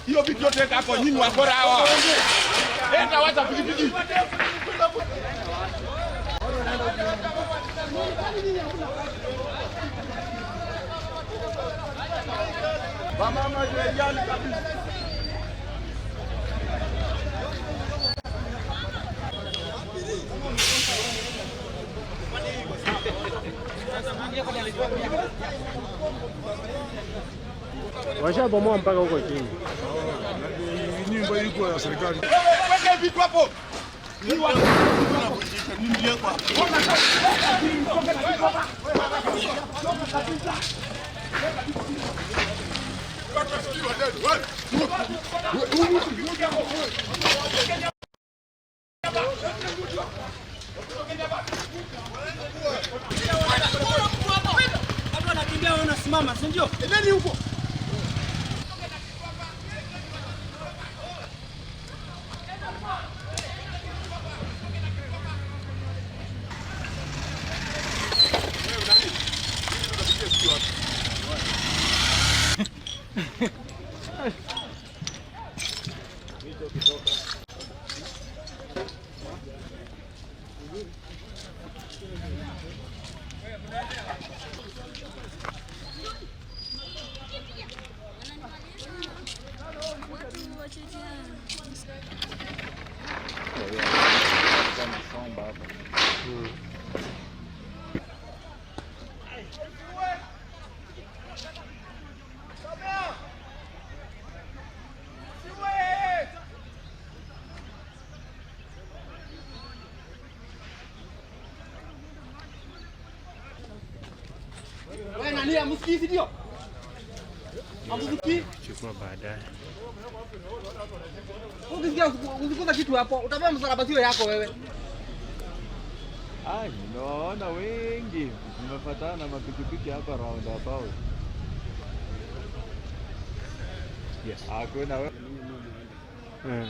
Hiyo vitu yote hapo, nyinyi wakora hawa. Enda wacha pikipiki. Wamama jejani kabisa. Washabomoa mpaka huko chini. Nyumba iko ya serikali. Weka vitu hapo. Watu wanakimbia, wewe unasimama, si ndio? Endeni huko. Wewe nani amsikii, si ndio? Amsikii. Chukua baadaye. Ukisikia ukikuza kitu hapo, utapewa msalaba sio yako wewe. Ai, nimewaona wengi mmefuatana na mapikipiki hapa roundabout. Yes. Hakuna we. Eh.